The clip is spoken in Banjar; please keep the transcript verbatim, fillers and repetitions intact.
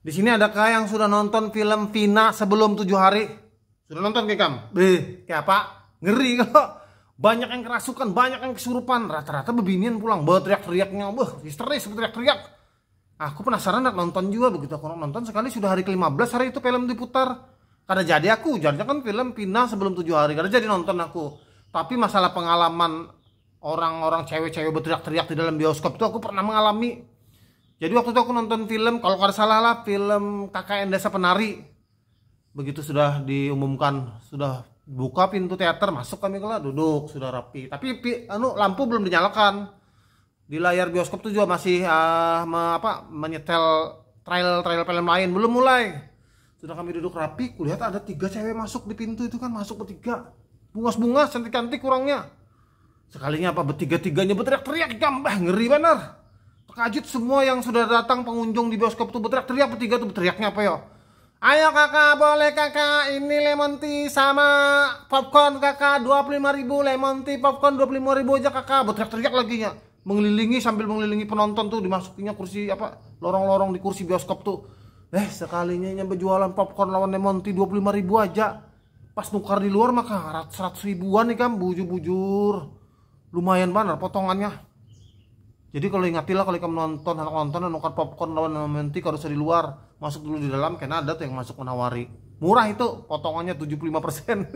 Di sini adakah yang sudah nonton film Vina sebelum tujuh hari? Sudah nonton kayak kam? Beh, kayak apa? Ngeri kalau banyak yang kerasukan, banyak yang kesurupan. Rata-rata bebinian pulang, berteriak-teriaknya, beh, histeris berteriak-teriak. Aku penasaran nak nonton juga. Begitu aku nonton sekali, sudah hari ke lima belas hari itu film diputar. Kada jadi aku, jadinya kan film Vina sebelum tujuh hari, kada jadi nonton aku. Tapi masalah pengalaman orang-orang cewek-cewek berteriak-teriak di dalam bioskop itu aku pernah mengalami. Jadi waktu itu aku nonton film, kalau kada salah lah, film K K N Desa Penari. Begitu sudah diumumkan, sudah buka pintu teater, masuk kami, kala duduk, sudah rapi. Tapi pi- anu, lampu belum dinyalakan. Di layar bioskop tuh juga masih ah, me- apa, menyetel trailer-trailer film lain, belum mulai. Sudah kami duduk rapi, kulihat ada tiga cewek masuk di pintu itu kan, masuk bertiga. Bungas-bungas, cantik-cantik kurangnya. Sekalinya apa, bertiga-tiganya berteriak-teriak, ikam, bah, ngeri benar. Terkajut semua yang sudah datang pengunjung di bioskop tuh, berteriak-teriak bertiga tuh. Berteriaknya apa ya? "Ayo kakak, boleh kakak, ini lemon tea sama popcorn kakak, dua puluh lima ribu, lemon tea, popcorn dua puluh lima ribu aja kakak," berteriak-teriak laginya. Mengelilingi, sambil mengelilingi penonton tuh, dimasukinya kursi apa, lorong-lorong di kursi bioskop tuh. Eh, sekalinya nya berjualan popcorn lawan lemon tea dua puluh lima ribu aja. Pas nukar di luar maka seratus ribuan nih kan, bujur-bujur. Lumayan banar potongannya. Jadi kalau ingatilah, kalau ikam nonton, anak nonton, nukar popcorn lawan lemon tea kada usah di luar, masuk dulu di dalam, kena ada tuh yang masuk menawari. Murah itu, potongannya tujuh puluh lima persen.